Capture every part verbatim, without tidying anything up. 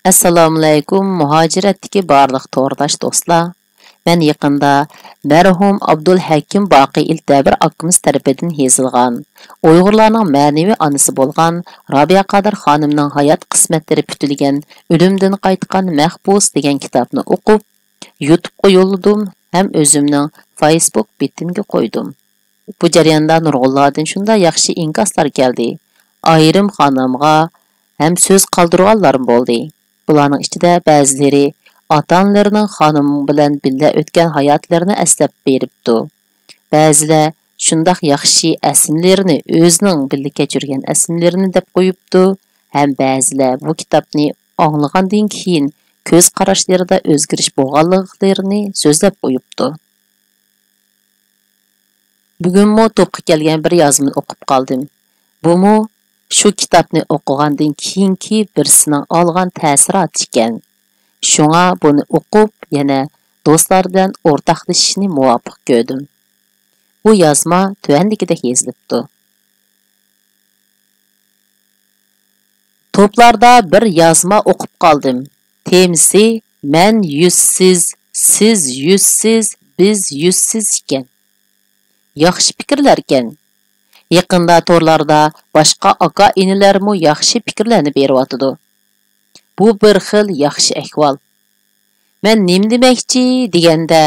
ئەسسالامۇئەلەيكۇم، مۇھاجىرەتتىكى بارلىق تورداش دوستلار. مەن يېقىندا مەرھۇم ئابدۇلھەكىم باقى ئىلتەبىر ئاكىمىز تەرىپىدىن يېزىلغان، ئۇيغۇرلارنىڭ مەنىۋى ئانىسى بولغان رابىيە قادىر خانىمنىڭ ھايات قىسمەتلىرى پۈتۈلگەن ئۆلۈمدىن قايتقان مەھبۇس دېگەن كىتابنى ئوقۇپ، يۇتۇبقا يوللىدىم ھەم ئۆزۈمنىڭ فېيسبۇك بېتىمگە قويدۇم. بۇ جەرياندا نۇرغۇنلاردىن شۇنداق ياخشى ئىنكاسلار كەلدى. ئايرىم خانىمغا ھەم سۆز قالدۇرغانلارمۇ بولدى. بۇلارنىڭ ئىچىدە بەزىلىرى ئاتا-ئانىلىرىنىڭ خانىم بىلەن بىللە ئۆتكەن ھاياتلىرىنى ئەسلەپ بېرىپتۇ. بەزىلەر شۇنداق ياخشى ئەسلىمىلىرىنى، ئۆزىنىڭ بىللە كەچۈرگەن ئەسلىمىلىرىنى دەپ قويۇپتۇ، ھەم بەزىلەر بۇ كىتابنى ئاڭلىغاندىن كېيىن كۆز قاراشلىرىدا ئۆزگىرىش بولغانلىقلىرىنى سۆزلەپ قويۇپتۇ. بۈگۈنمۇ توپقا كەلگەن بىر يازمىنى ئوقۇپ قالدىم. بۇمۇ شۇ كىتابنى ئوقۇغاندىن كېيىنكى بىرسىنىڭ ئالغان تەسىراتى ئىكەن. شۇڭا بۇنى ئوقۇپ، يەنە دوستلار بىلەن ئورتاقلىشىشنى مۇۋاپىق كۆردۈم. بۇ يازما تۆۋەندىكىدەك يېزىلىپتۇ. توپلاردا بىر يازما ئوقۇپ قالدىم. تېمىسى مەن يۈزسىز، سىز يۈزسىز، بىز يۈزسىز ئىكەن. ياخشى پىكىرلەركەن. يېقىندا تورلاردا باشقا ئاكا-ئىنىلەرمۇ ياخشى پىكىرلەرنى بېرىۋاتىدۇ. بۇ بىر خىل ياخشى ئەھۋال. مەن نېمە دېمەكچى دېگەندە،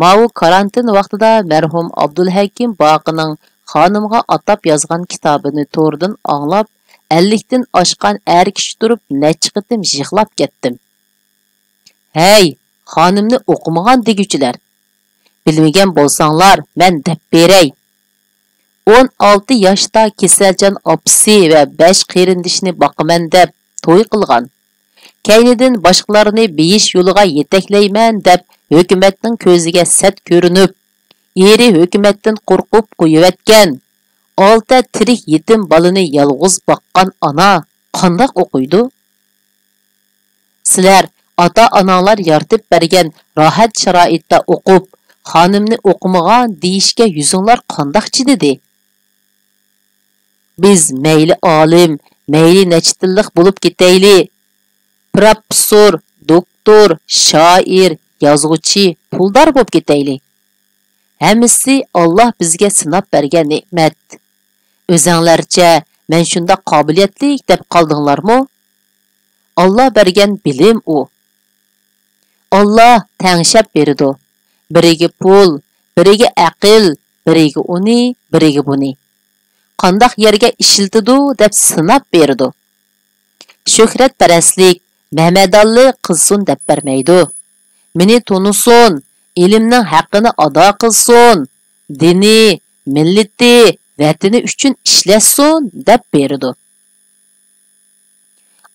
ماۋۇ كارانتىن ۋاقتىدا مەرھۇم ئابدۇلھەكىم باقىنىڭ خانىمغا ئاتاپ يازغان كىتابىنى توردىن ئاڭلاپ، ئەللىكتىن ئاشقان ئەر كىشى تۇرۇپ نەچچە قېتىم يىغلاپ كەتتىم. ھەي، خانىمنى ئوقۇمىغان دېگۈچىلەر! بىلمىگەن بولساڭلار، مەن دەپ بېرەي. ئون ئالتە ياشتا كېسەلچان ئاپىسى ۋە بەش قېرىندىشىنى باقىمەن دەپ توي قىلغان. كەينىدىن باشقىلارنى بېيىش يولىغا يېتەكلەيمەن دەپ ھۆكۈمەتنىڭ كۆزىگە سەت كۆرۈنۈپ، ئېرى ھۆكۈمەتتىن قورقۇپ قويۇۋەتكەن. ئالتە تىرىك يېتىم بالىنى يالغۇز باققان ئانا قانداق ئوقۇيدۇ؟ سىلەر ئاتا-ئاناڭلار يارىتىپ بەرگەن راھەت شارائىتتا ئوقۇپ، خانىمنى ئوقۇمىغان دېيىشكە يۈزۈڭلار قانداق چىدىدى؟ بىز مەيلى ئالىم، مەيلى نەچچە تىللىق بولۇپ كېتەيلى، پىروفېسسور، دوكتور، شائىر، يازغۇچى، پۇلدار بولۇپ كېتەيلى. ھەممىسى ئاللا بىزگە سىناپ بەرگەن نېمەت. ئۆزەڭلارچە مەن شۇنداق قابىلىيەتلىك دەپ قالدىڭلارمۇ؟ ئاللا بەرگەن بىلىم ئۇ. ئاللا تەڭشەپ بېرىدۇ. بىرىگە پۇل، بىرىگە ئەقىل، بىرىگە ئۇنى، بىرىگە بۇنى. قانداق يەرگە ئىشلىتىدۇ دەپ سىناپ بېرىدۇ. شۆھرەتپەرەسلىك، مەمەدانلىق قىلسۇن دەپ بەرمەيدۇ. مېنى تونۇسۇن، ئىلىمنىڭ ھەققىنى ئادا قىلسۇن، دىنى، مىللىتى، ۋەتىنى ئۈچۈن ئىشلەتسۇن دەپ بېرىدۇ.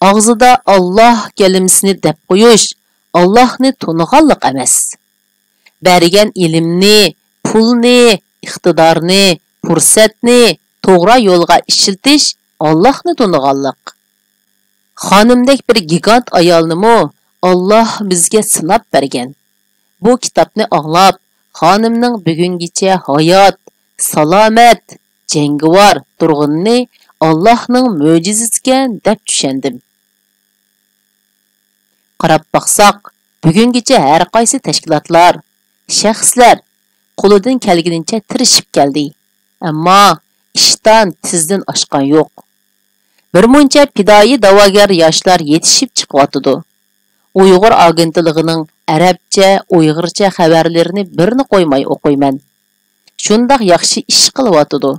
ئاغزىدا ئاللا كەلىمىسىنى دەپ قويۇش ئاللاھنى تونۇغانلىق ئەمەس. بەرگەن ئىلىمنى، پۇلنى، ئىقتىدارنى، پۇرسەتنى توغرا يولغا ئىشلىتىش ئاللاھنى تونۇغانلىق. خانىمدەك بىر گىگانت ئايالنىمۇ ئاللاھ بىزگە سىناپ بەرگەن. بۇ كىتابنى ئاڭلاپ، خانىمنىڭ بۈگۈنگىچە ھايات، سالامەت، جەڭگىۋار تۇرغىنىنى ئاللاھنىڭ مۆجىزىسىكەن دەپ چۈشەندىم. قاراپ باقساق، بۈگۈنگىچە ھەر قايسى تەشكىلاتلار، شەخسلەر قولىدىن كەلگىنىچە تىرىشىپ كەلدى. ئەمما ئىشتان تىزدىن ئاشقان يوق. بىر مۇنچە پىدائىي داۋاگەر ياشلار يېتىشىپ چىقىۋاتىدۇ. ئۇيغۇر ئاگېنتلىقىنىڭ ئەرەبچە، ئۇيغۇرچە خەۋەرلىرىنى بىرنى قويماي ئوقۇيمەن. شۇنداق ياخشى ئىش قىلىۋاتىدۇ.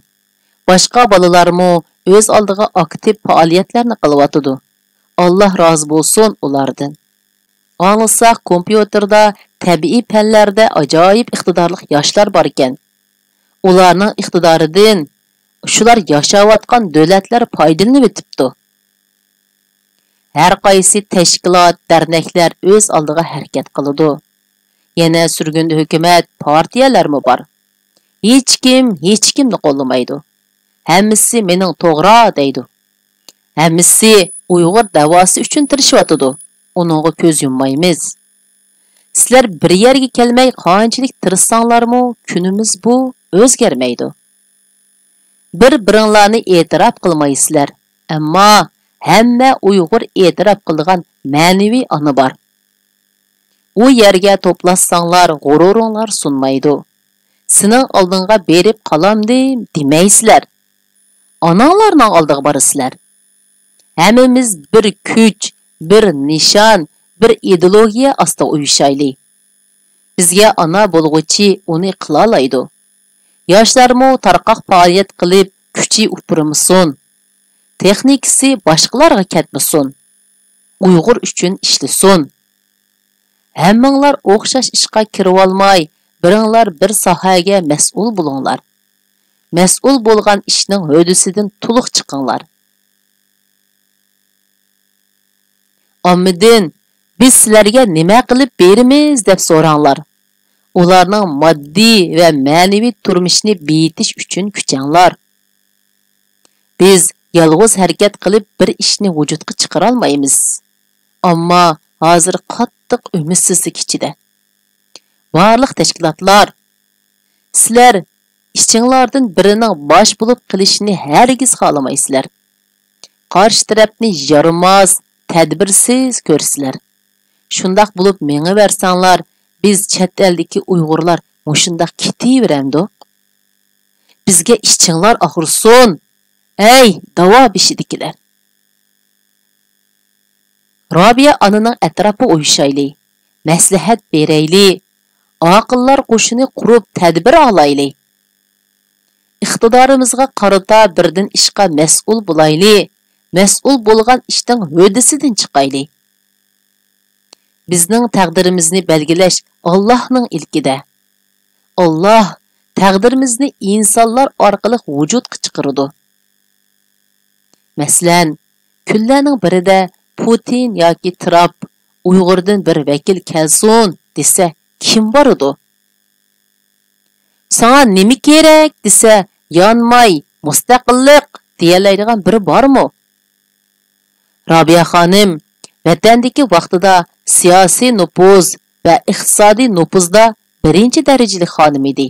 باشقا بالىلارمۇ ئۆز ئالدىغا ئاكتىپ پائالىيەتلەرنى قىلىۋاتىدۇ. ئاللا رازى بولسۇن ئۇلاردىن. ئاڭلىساق، كومپيۇتېردا، تەبىئىي پەنلەردە ئاجايىپ ئىقتىدارلىق ياشلار باركەن. ئۇلارنىڭ ئىقتىدارىدىن شۇلار ياشاۋاتقان دۆلەتلەر پايدىلىنىۋېتىپتۇ. ھەر قايسى تەشكىلات، دەرنەكلەر ئۆز ئالدىغا ھەرىكەت قىلىدۇ. يەنە سۈرگۈندە ھۆكۈمەت، پارتىيەلەرمۇ بار. ھېچكىم ھېچكىمنى قوللىمايدۇ. ھەممىسى مېنىڭ توغرا دەيدۇ. ھەممىسى ئۇيغۇر دەۋاسى ئۈچۈن تىرىشىۋاتىدۇ. ئۇنىڭغا كۆز يۇممايمىز. سىلەر بىر يەرگە كەلمەي قانچىلىك تىرىشساڭلارمۇ كۈنىمىز بۇ ئۆزگەرمەيدۇ. بىر-بىرىڭلارنى ئېتىراپ قىلمايسىلەر، ئەمما ھەممە ئۇيغۇر ئېتىراپ قىلىدىغان مەنىۋى ئانا بار. ئۇ يەرگە توپلاشساڭلار، غۇرۇرۇڭلار سۇنمايدۇ. سېنىڭ ئالدىڭغا بېرىپ قالامدىم دېمەيسىلەر. ئاناڭلارنىڭ ئالدىغا بارىسىلەر. ھەممىمىز بىر كۈچ، بىر نىشان، بىر ئىدېئولوگىيە ئاستىغا ئۇيۇشايلى. بىزگە ئانا بولغۇچى ئۇنى قىلالايدۇ. ياشلارمۇ تارقاق پائالىيەت قىلىپ، كۈچى ئۇپرىمىسۇن. تېخنىكىسى باشقىلارغا كەتمىسۇن. ئۇيغۇر ئۈچۈن ئىشلىسۇن. ھەممىڭلار ئوخشاش ئىشقا كىرىۋالماي، بىرىڭلار بىر ساھەگە مەسئۇل بولۇڭلار. مەسئۇل بولغان ئىشنىڭ ھۆددىسىدىن تولۇق چىقىڭلار. ئاممىدىن، «بىز سىلەرگە نېمە قىلىپ بېرىمىز؟» دەپ سوراڭلار. ئۇلارنىڭ ماددىي ۋە مەنىۋى تۇرمۇشىنى بېيىتىش ئۈچۈن كۈچەڭلار. بىز يالغۇز ھەرىكەت قىلىپ بىر ئىشنى ۋۇجۇدقا چىقىرالمايمىز. ئامما ھازىر قاتتىق ئۈمىدسىزلىك ئىچىدە. بارلىق تەشكىلاتلار، سىلەر ئىچىڭلاردىن بىرىنىڭ باش بولۇپ قېلىشىنى ھەرگىز خالىمايسىلەر. قارشى تەرەپنى يارىماس، تەدبىرسىز كۆرىسىلەر. شۇنداق بولۇپ مېڭىۋەرسەڭلار، بىز چەت ئەلدىكى ئۇيغۇرلار مۇشۇنداق كېتىۋېرەمدۇق؟ بىزگە ئىچىڭلار ئاغرىسۇن، ئەي داۋا بېشىدىكىلەر! رابىيە ئانىنىڭ ئەتراپىغا ئۇيۇشايلى، مەسلىھەت بېرەيلى، ئاقىللار قوشۇنى قۇرۇپ تەدبىر ئالايلى. ئىقتىدارىمىزغا قارىتا بىردىن ئىشقا مەسئۇل بولايلى، مەسئۇل بولغان ئىشنىڭ ھۆددىسىدىن چىقايلى. بىزنىڭ تەقدىرىمىزنى بەلگىلەش ئاللاھنىڭ ئىلكىدە. ئاللاھ تەقدىرىمىزنى ئىنسانلار ئارقىلىق ۋۇجۇدقا چىقىرىدۇ. مەسىلەن، كۈنلەرنىڭ بىرىدە پۇتىن ياكى ترامپ، «ئۇيغۇردىن بىر ۋەكىل كەلسۇن» دېسە، كىم بارىدۇ؟ «ساڭا نېمە كېرەك؟» دېسە، يانماي، «مۇستەقىللىق» دېيەلەيدىغان بىرى بارمۇ؟ رابىيە خانىم ۋەتەندىكى ۋاقتىدا سىياسىي نوپۇز ۋە ئىقتىسادىي نوپۇزدا بىرىنچى دەرىجىلىك خانىم ئىدى.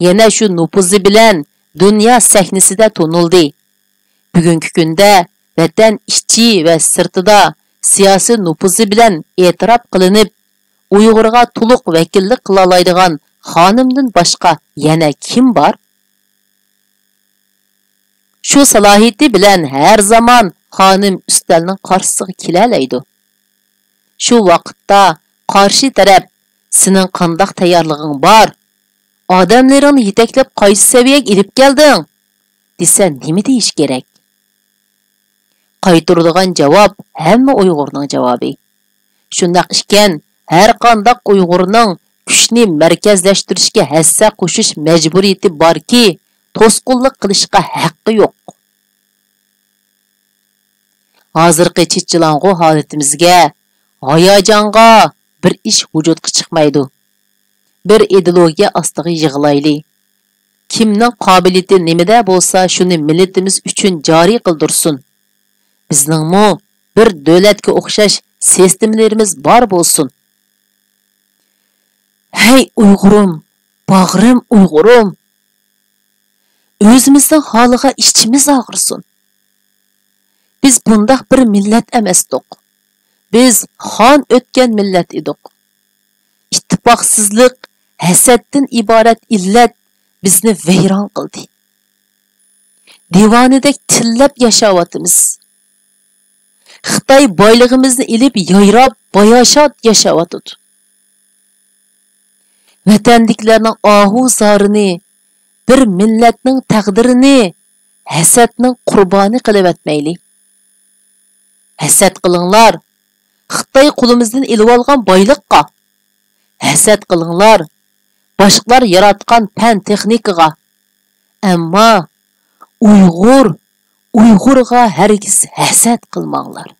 يەنە شۇ نوپۇزى بىلەن دۇنيا سەھنىسىدە تونۇلدى. بۈگۈنكى كۈندە ۋەتەن ئىچى ۋە سىرتىدا سىياسىي نوپۇزى بىلەن ئېتىراپ قىلىنىپ، ئۇيغۇرغا تولۇق ۋەكىللىك قىلالايدىغان خانىمدىن باشقا يەنە كىم بار؟ شۇ سالاھىيىتى بىلەن ھەر زامان خانىم ئۈستەلنىڭ قارشىسىغا كېلەلەيدۇ. شۇ ۋاقىتتا قارشى تەرەپ، «سېنىڭ قانداق تەييارلىقىڭ بار؟ ئادەملىرىڭنى يېتەكلەپ قايسى سەۋىيەگە ئېلىپ كەلدىڭ؟» دېسە، نېمە دېيىش كېرەك؟ قايتۇرىدىغان جاۋاب ھەممە ئۇيغۇرنىڭ جاۋابى. شۇنداق ئىكەن، ھەر قانداق ئۇيغۇرنىڭ كۈچنى مەركەزلەشتۈرۈشكە ھەسسە قوشۇش مەجبۇرىيىتى باركى، توسقۇنلۇق قىلىشقا ھەققى يوق. ھازىرقى چېچىلاڭغۇ ھالىتىمىزگە، ھاياجانغا بىر ئىش ۋۇجۇدقا چىقمايدۇ. بىر ئىدېئولوگىيە ئاستىغا يىغىلايلى. كىمنىڭ قابىلىيىتى نېمىدە بولسا، شۇنى مىللىتىمىز ئۈچۈن جارى قىلدۇرسۇن. بىزنىڭمۇ بىر دۆلەتكە ئوخشاش سىستېمىلىرىمىز بار بولسۇن. ھەي ئۇيغۇرۇم، باغرىم ئۇيغۇرۇم! ئۆزىمىزنىڭ ھالىغا ئىچىمىز ئاغرىسۇن. بىز بۇنداق بىر مىللەت ئەمەستۇق. بىز خان ئۆتكەن مىللەت ئىدۇق. ئىتتىپاقسىزلىق، ھەسەتتىن ئىبارەت ئىللەت بىزنى ۋەيران قىلدى. دىۋانىدەك تىللاپ ياشاۋاتىمىز. خىتاي بايلىقىمىزنى ئېلىپ يايراپ باياشات ياشاۋاتىدۇ. ۋەتەندىكىلەرنىڭ ئاھۇ زارىنى، بىر مىللەتنىڭ تەقدىرىنى ھەسەتنىڭ قۇربانى قىلىۋەتمەيلى. ھەسەت قىلىڭلار، خىتاي قولىمىزدىن ئېلىۋالغان بايلىققا. ھەسەت قىلىڭلار، باشقىلار ياراتقان پەن تېخنىكىغا. ئەمما ئۇيغۇر، ئۇيغۇرغا ھەرگىز ھەسەت قىلماڭلار.